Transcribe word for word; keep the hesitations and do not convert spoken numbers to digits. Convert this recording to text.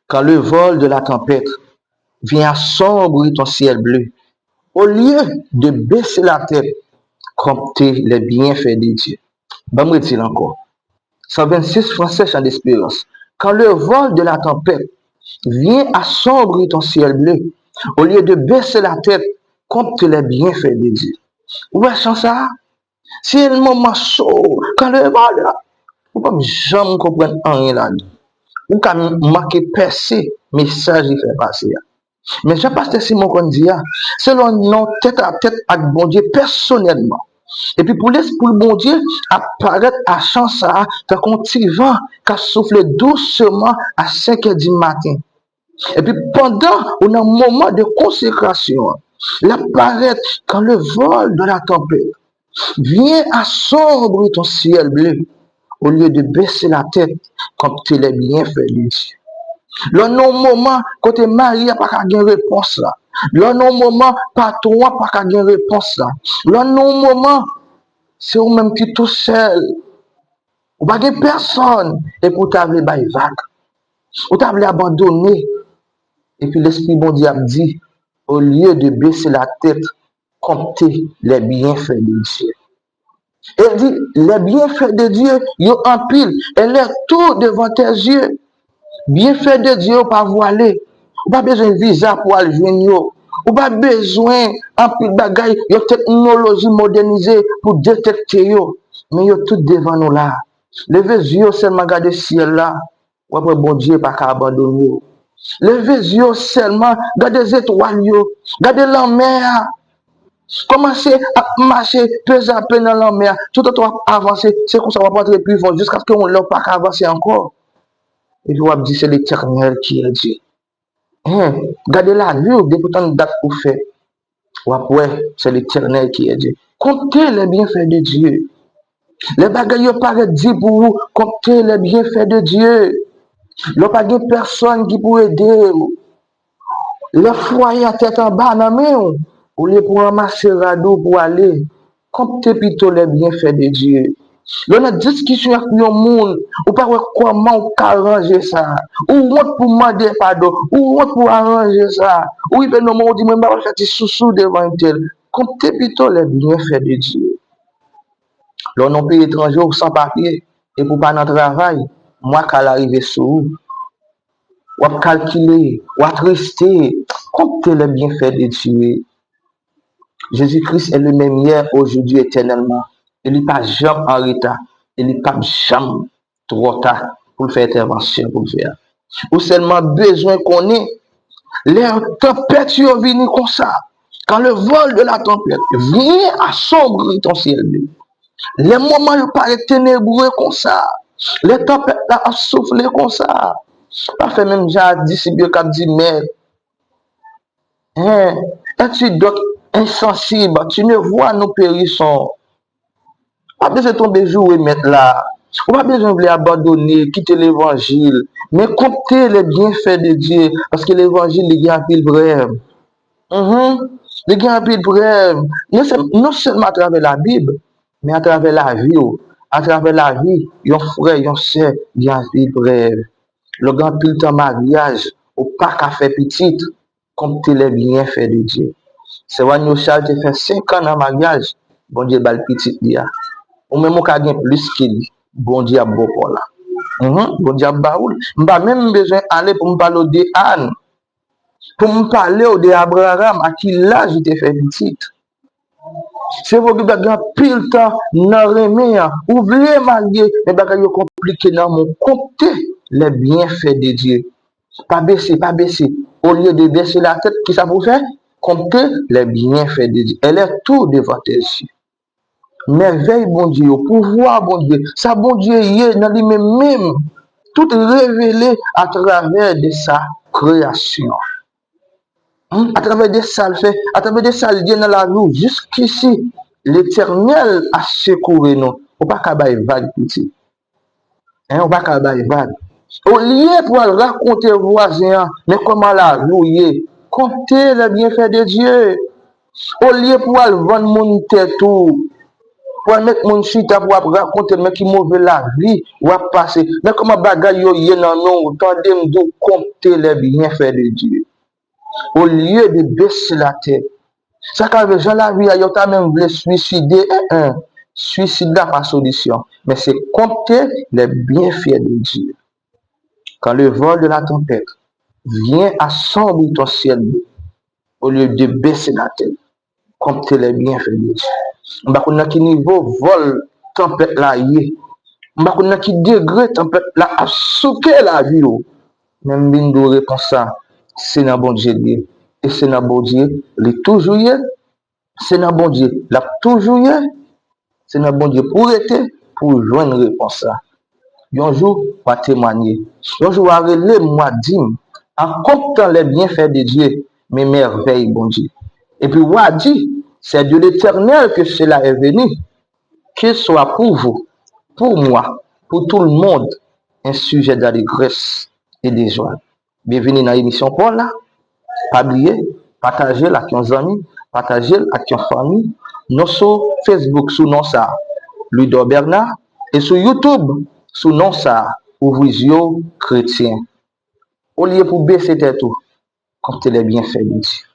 Quand le vol de la tempête vient assombrir ton ciel bleu, au lieu de baisser la tête, compter les bienfaits de Dieu. Ban m redi l ankò. San vennsis fransè, Chant d'Espérance. Quand le vol de la tempête vient assombrir ton ciel bleu, au lieu de baisser la tête, compte les bienfaits de Dieu. Ou wè chan sa a? Se moman cho, quand le vol de la, ou p ap janm konprann anyen ladan. Ou ka manke pèse mesaj li fè pase a. Men jan pastè Simon konn di a, se lè w nan tèt a tèt ak Bondye pèsonèlman. Epi pou Lespri Bondye ap parèt a chan sa a tankou yon ti van k ap soufle dousman a senk è di maten. Epi pandan ou nan moman de konsekrasyon an, l ap parèt quand le vol de la tempête vient assombrir ton ciel bleu, au lieu de baisser la tête, compter les bienfaits de Dieu. Lè w nan yon moman kote mari a pa ka gen repons la, lè w nan yon moman patwon an pa ka gen repons la, lè w nan yon moman se ou menm ki tou sèl, ou pa gen pèsòn, epi w ta vle bay vag, ou ta vle abandone, epi Lespri Bondye ap di, au lieu de baisser la tête, compter les bienfaits de Dieu. E l di, les bienfaits de Dieu, yo anpil, elle est tout devant tes yeux. Byenfè de Dye yo pa vwale. Ou pa bezwen viza pou al jwenn yo. Ou pa bezwen anpil bagay, yon teknoloji modènize pou detekte yo. Men yo tout devan nou la. Leve zye w sèlman gade syèl la. W ap wè Bondye pa ka abandone w. Leve zye w sèlman, gade zetwal yo, gade lanmè a. Kòmanse ap mache pezapè nan lanmè a. Toutotan w ap avanse, se konsa w ap antre pi fon jiskaske yon lè w pa ka avanse ankò. Epi w ap di, c'est l'Éternel qui est Dieu. Hen, gade lavi w, depi w tann dat ou fèt. W ap wè, c'est l'Éternel qui est Dieu. Comptez les bienfaits de Dieu. Lè bagay yo parèt di pou ou, comptez les bienfaits de Dieu. Lè w pa gen pèsòn ki pou ede w. Lè fwaye a tèt anba nan men w, olye pou w ranmase rad ou pou w ale, comptez pito les bienfaits de Dieu. Lè w nan diskisyon ak yon moun, ou pa wè kòman w ka ranje sa. Ou wont pou mande padon, ou wont pou aranje sa. Ou rive nan moman ou di, mwen m pa pral fè ti sousou devan entèl. Comptez pito les bienfaits de Dieu. Lè w nan peyi etranje, ou san papye, epi w pa nan travay, mwa kal la rive sou ou. W ap kalkile, w atriste, comptez les bienfaits de Dieu. Jezi Kris est le même hier, aujourd'hui, éternellement. E li pa janm an reta. E li p ap janm twò ta pou l fè entèvansyon pou l fè a. Ou sèlman bezwen konnen lè tanpèt yo vini konsa, quand le vol de la tempête vient assombrir ton ciel bleu, lè moman yo parèt tenebre konsa, lè tanpèt la ap soufle konsa, pa fè menm jan a disip yo k ap di, Mèt, Hein, es-tu donc insensible? Tu ne vois, nous périssons. Ou pa bezwen tonbe joure Mèt la. Ou pa bezwen vle abandone, kite levanjil. Men comptez les bienfaits de Dieu, paske levanjil li gen anpil prèv. Mhm. Li gen anpil prèv. Non sèl-, non sèlman atravè Labib, men atravè lavi w. Atravè lavi yon frè, yon sè, gen anpil prèv. Lè w gen anpil tan maryaj, ou pa ka fè pitit. Comptez les bienfaits de Dieu. Sè Wanyosha te fè senk an nan maryaj, Bondye ba l pitit li a. Ou menm ou ka gen plis ke li, Bondye ap ba w pa w la. Mhm, Bondye ap ba ou l. M pa menm bezwen ale pou m pale w de Ann, pou m pale w de Abraram, a ki laj li te fè pitit. Se vre w gen anpil tan nan renmen an, ou vle marye, men bagay yo konplike nan men w. Comptez les bienfaits de Dieu. Pa bese, pa bese. Olye de bese latèt, kisa pou w fè? Comptez les bienfaits de Dieu. Elle est tout devant tes yeux. Mèvèy Bondye yo, pouvwa Bondye, sa Bondye ye nan li menm menm, tout revele atravè de sa kreyasyon. Hmm, atravè de sa l fè, atravè de sa l ye nan lavi w jiskisi, Letènèl a sekoure nou. Ou pa ka bay vag, pitit. Hein, ou pa ka bay vag. Olye pou al rakonte vwazen an, men kòman lavi w ye, comptez les bienfaits de Dieu. Olye pou al vann moun tèt ou, Pral met moun chita pou ap rakonte men ki move lavi w ap pase, men kòman bagay yo ye nan men w. Tande m di w, comptez les bienfaits de Dieu. Olye de bese latèt. Sa ka vle jan lavi a, yo ta menm vle swiside, en, en. Swisid la pa solisyon. Men se comptez les bienfaits de Dieu. Quand le vent de la tempête vient assombrir ton ciel bleu, au lieu de baisser la tête, comptez les bienfaits de Dieu. M pa konn nan ki nivo vòl tanpèt la ye. M pa konn nan ki degre tanpèt la ap souke lavi w. Men m vin di w repons sa, se nan Bondye l ye. E se nan Bondye li toujou ye. Se nan Bondye l ap toujou ye. Se nan Bondye pou w rete, pou w jwenn repons la. Yon jou, w a temwanye. Yon jou, w a rele m, w a di m, en comptant les bienfaits de Dieu, men mèvèy Bondye. Epi w a di, c'est de l'Éternel que cela est venu, qu'il soit pour vous, pour moi, pour tout le monde, un sujet d'allégresse et de joie. Byenvini nan emisyon pa w la. Pa bliye, pataje l ak yon zanmi, pataje l ak yon fanmi. Nou sou Facebook sou non sa, Louidor Bernard, e sou YouTube sou non sa, Ouvri zye w, kretyen. Olye pou bese tèt ou, comptez les bienfaits de Dieu.